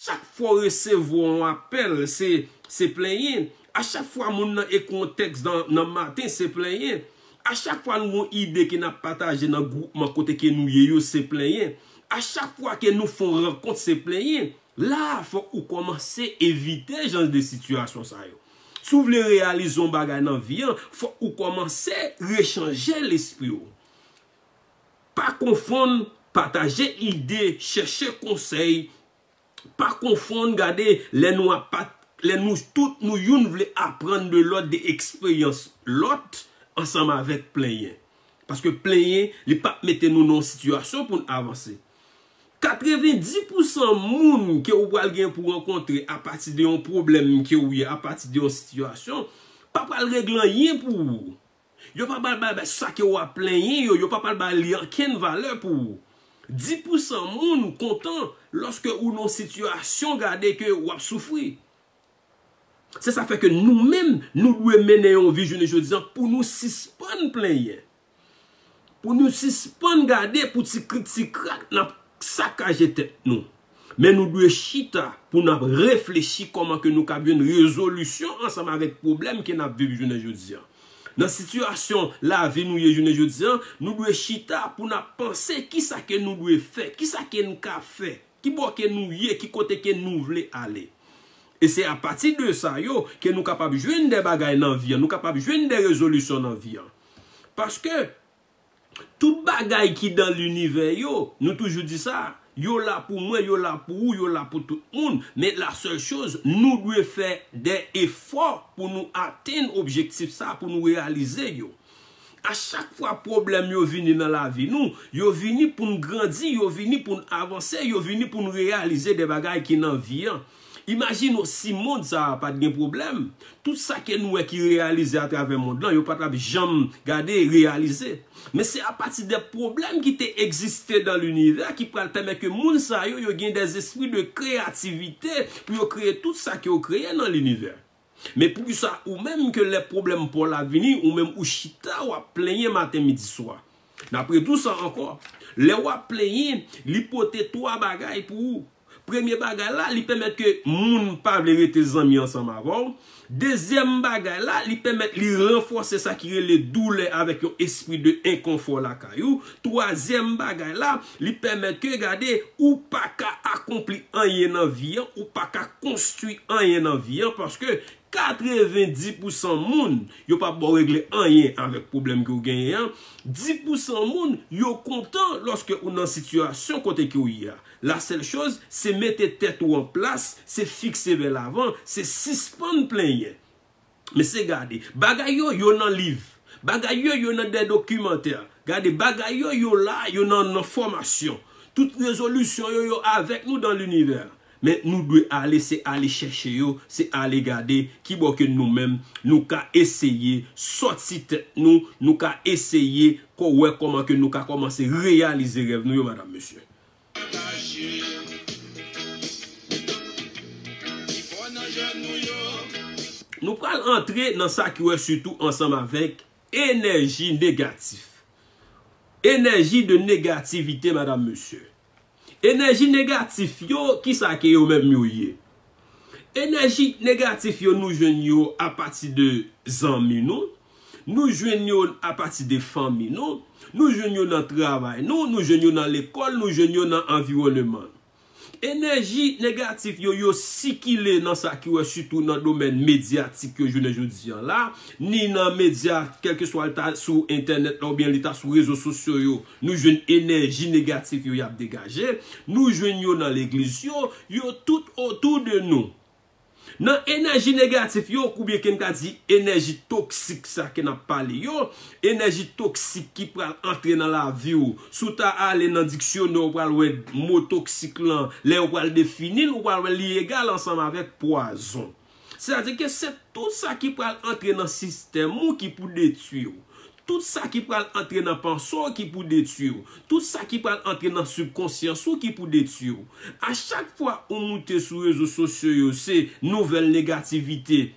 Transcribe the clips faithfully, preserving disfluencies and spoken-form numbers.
Chak fwa w resevwa yon apèl, se, se plenyen. A chak fwa moun nan ekri yon tèks nan, nan maten, se plenyen. A chak fwa nou gon ide ke n ap pataje nan gwoupman kote ke nou ye yo, se plenyen. A chak fwa ke nou fè yon rankont, se plenyen. La a, fòk ou kòmanse evite jan de sitiyasyon sa yo. Si w vle reyalize yon bagay nan vi an, fòk ou kòmanse rechanje lespri w. Pa konfonn pataje ide, chèche konsèy, pa konfonn gade lè nou ap pat, lè nou tout nou youn vle aprann de lòt, de eksperyans lòt ansanm avèk plenyen. Paske plenyen, li p ap mete nou nan yon sitiyasyon pou n avanse. Katrevenndis pousan moun ke ou pral gen pou rankontre apati de yon pwoblèm ke ou ye, apati de yon sitiyasyon, pa pral regle anyen pou ou. Yo pa pral bay, bay sa ke w ap plenyen yo, yo pa pral bay li ankenn valè pou ou. Dis pousan moun kontan lòske ou nan yon sitiyasyon gade ke w ap soufri. Se sa fè ke nou menm, nou dwe mennen yon vi jounen jodi an pou nou sispann plenyen. Pou nou sispann gade pou ti krik ti krak n ap sakaje tèt nou. Men nou dwe chita pou n ap reflechi kòman ke nou kab jwenn rezolisyon ansanm avèk pwoblèm ke n ap viv jounen jodi an. Nan sitiyasyon lavi nou ye jounen jodi an, nou dwe chita pou n ap panse kisa ke nou dwe fè, kisa ke n ka fè, ki bò ke nou ye, ki kote ke nou vle ale. E se apati de sa yo ke nou kapab jwenn de bagay nan vi an, nou kapab jwenn de rezolisyon nan vi an. Paske tout bagay ki dan linivè yo, nou toujou di sa, yo la pou mwen, yo la pou ou, yo la pou tout moun. Men la sèl choz, nou dwe fè de efò pou nou atenn objektif sa, pou nou reyalize yo. A chak fwa pwoblèm yo vini nan lavi nou, yo vini pou n grandi, yo vini pou n avanse, yo vini pou n reyalize de bagay ki nan vi an. Imajine w si mond sa a pa t gen pwoblèm, tout sa ke nou wè ki reyalize atravè mond lan, yo pa t ap janm gade reyalize. Men se apati de pwoblèm ki te egziste dan linivè ki pral pèmèt ke moun sa yo, yo gen de espri de kreyativite pou yo kreye tout sa ke yo kreye nan linivè. Men poukisa ou menm ke lè pwoblèm pa w la vini, ou menm ou chita w ap plenyen maten, midi, swa? N ap redi w sa ankò. Lè w ap plenyen, li pote twa bagay pou ou. Premye bagay la, li pèmèt ke moun pa vle rete zanmi ansanm avè w. Dezyèm bagay la, li pèmèt li ranfòse sa ki rele doulè avèk yon espri de enkonfò lakay ou. Twazyèm bagay la, li pèmèt ke, gade, ou pa ka akonpli anyen nan vi an, ou pa ka konstwi anyen nan vi an, paske katrevenndis pousan moun, yo p ap ba w regle anyen avèk pwoblèm ke w genyen an. Dis pousan moun, yo kontan lòske ou nan sitiyasyon kote ke w ye a. La sèl choz, se mete tèt ou an plas, se fikse vè lavan, se sispann plenyen. Men se gade, bagay yo, yo nan liv. Bagay yo, yo nan de dokimantè. Gade, bagay yo, yo la, yo nan, nan fòmasyon. Tout rezolisyon yo, yo avèk nou dan linivè. Men nou dwe ale, se ale chèche yo, se ale gade ki bò ke nou menm, nou ka eseye sòti tèt nou, nou ka eseye ko wè kòman ke nou ka kòmanse reyalize rèv nou yo, madam, mesye. Nou pral antre nan sa ki wè sitou ansanm avèk enèji negatif. Enèji de negativite, madam, mesye. Enèji negatif yo, kisa ke yo menm yo ye? Enèji negatif yo, nou jwenn yo apati de zanmi nou, nou jwenn yo apati de fanmi nou, nou jwenn yo nan travay nou, nou jwenn yo nan lekòl, nou jwenn yo nan anviwònman nou. Enèji negatif yo, yo sikile nan sa ki wè sitou nan domèn medyatik yo jounen jodi an la, ni nan medya, kèlkeswa l ta sou entènèt la oubyen li ta sou rezo sosyo yo. Nou jwenn enèji negatif yo y ap degaje. Nou jwenn yo nan legliz yo. Yo tout otou de nou. Nan enèji negatif yo, oubyen ke n ka di enèji toksik sa ke n ap pale yo, enèji toksik ki pral antre nan lavi w. Si w ta ale nan diksyonè, w pral wè mo toksik lan, lè yo pral defini l, ou pral wè li egal ansanm avèk pwazon. Sètadi ke se tout sa ki pral antre nan sistèm ou ki pou detwi w. Tout sa ki pral antre nan panse w ki pou detwi w. Tout sa ki pral antre nan sibkonsyans ou ki pou detwi w. A chak fwa ou moute sou rezo sosyo yo, se nouvèl negativite.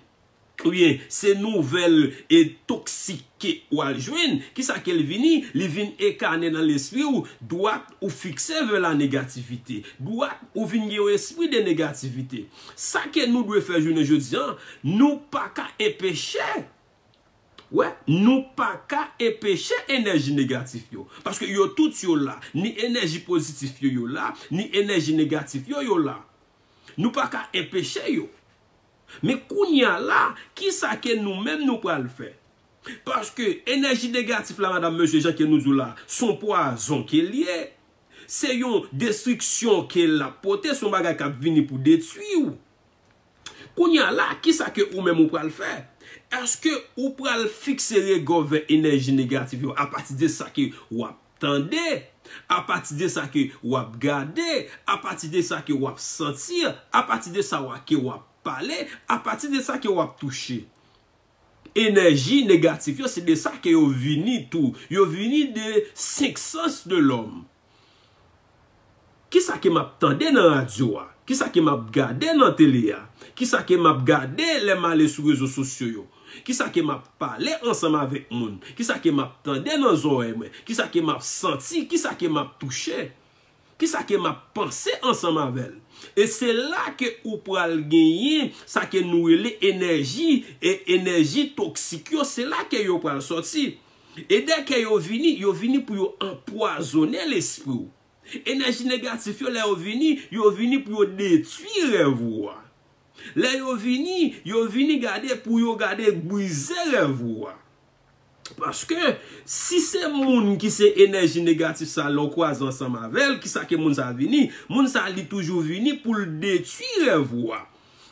oubyen se nouvèl e toksik ke w al jwenn, kisa ke l vini? Li vin enkane nan lespri w, dwat ou fikse vè la negativite, dwat ou vin gen yon espri de negativite. Sa ke nou dwe fè jounen jodi an, nou pa ka enpeche, wè, nou pa ka enpeche enèji negatif yo. Paske yo tout yo la, ni enèji pozitif yo yo la, ni enèji negatif yo yo la. Nou pa ka enpeche yo. Men kounye a la, kisa ke nou menm nou pral fè? Paske enèji negatif la, madanm, mesye, jan ke nou di w la, se yon pwazon ke l ye. Se yon destriksyon ke l ap pote, se yon bagay k ap vini pou detwi w. Kounye a la, kisa ke ou menm ou pral fè? Èske ou pral fikse rega w vè enèji negatif yo apati de sa ke w ap tande, apati de sa ke w ap gade, apati de sa ke w ap santi, apati de sa w a- ke w ap pale, apati de sa ke w ap touche? Enèji negatif yo, se de sa ke yo vini tou. Yo vini de senk sans de lòm. Kisa ke m ap tande nan radyo a? Kisa ke m ap gade nan tele a? Kisa ke m ap gade lè m ale sou rezo sosyo yo? Kisa ke m ap pale ansanm avèk moun? Kisa ke m ap tande nan zòrèy mwen? Kisa ke m ap santi? Kisa ke m ap touche? Kisa ke m ap panse ansanm avè l? E se la ke ou pral genyen sa ke nou rele enèji, e enèji toksik yo, se la ke yo pral sòti. E dè ke yo vini, yo vini pou yo anpwazonnen lespri w. Enèji negatif yo, lè yo vini, yo vini pou yo detwi rèv ou a. Lè yo vini, yo vini gade pou yo gade brize rèv ou a. Paske si se moun ki se enèji negatif sa, lè w kwaze ansanm avè l, kisa ke moun sa vini? Moun sa, li toujou vini pou l detwi rèv ou a.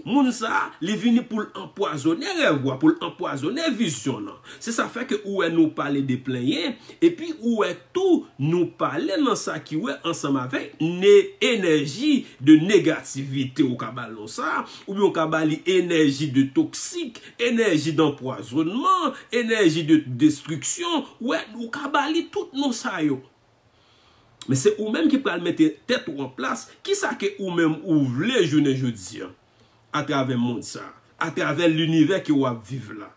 Moun sa, li vini pou l anpwazonnen rèv ou a, pou l anpwazonnen vizyon nan. Se sa fè ke ou wè nou pale de plenyen, epi ou wè tou nou pale nan sa ki wè ansanm avèk ne enèji de negativite, ou ka ba l non sa, oubyen ou ka ba li enèji de toksik, enèji danpwazonnman, enèji de destriksyon, ou wè, ou ka ba li tout non sa yo. Men se ou menm ki pral mete tèt ou an plas. Kisa ke ou menm ou vle jounen jodi an? Atravè mond sa, atravè linivè ke w ap viv la,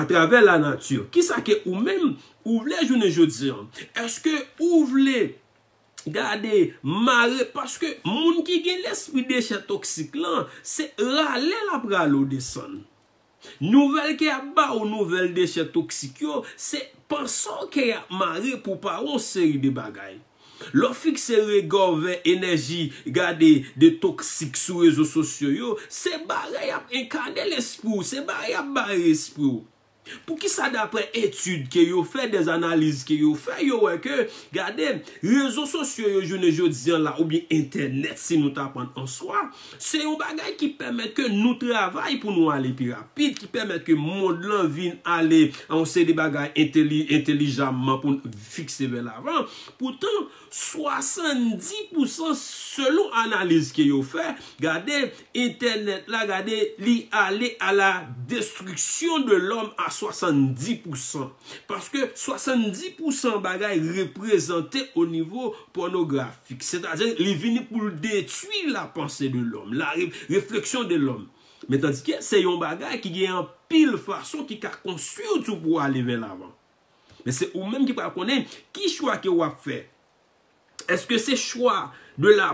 atravè lanati, kisa ke ou menm ou vle jounen jodi an? Èske ou vle gade mare? Paske moun ki gen lespri dechè toksik lan, se rale l ap rale w desann. Nouvèl ke y ap ba w, nouvèl dechè toksik yo, se panse w ke y ap mare pou w pa wè yon seri de bagay. Lè w fikse rega w vè enèji, gade, de toksik sou rezo sosyo yo, se bagay y ap enkane lespri w, se bagay y ap bare espri w. Poukisa, daprè etid ke yo fè, dèzanaliz ke yo fè, yo wè ke, gade, rezo sosyo yo jounen jodi an la, oubyen entènèt, si nou ta pran an swa, se yon bagay ki pèmèt ke nou travay pou nou ale pi rapid, ki pèmèt ke mond lan vin ale a yon seri de bagay entèli-, entèlijamman pou n fikse vè lavan. Poutan, swasanndis pousan, selon analiz ke yo fè, gade, entènèt la, gade, li ale a la destriksyon de lòm a swasanndis pousan. Paske swasanndis pousan bagay reprezante o nivo pònografik. Sètadi, li vini pou l detwi la panse de lòm, la re-, refleksyon de lòm. Men tandike se yon bagay ki gen anpil fason ki ka konstwi w tou pou w ale vè lavan. Men se ou menm ki pral konnen ki chwa ke w ap fè. Èske se chwa de la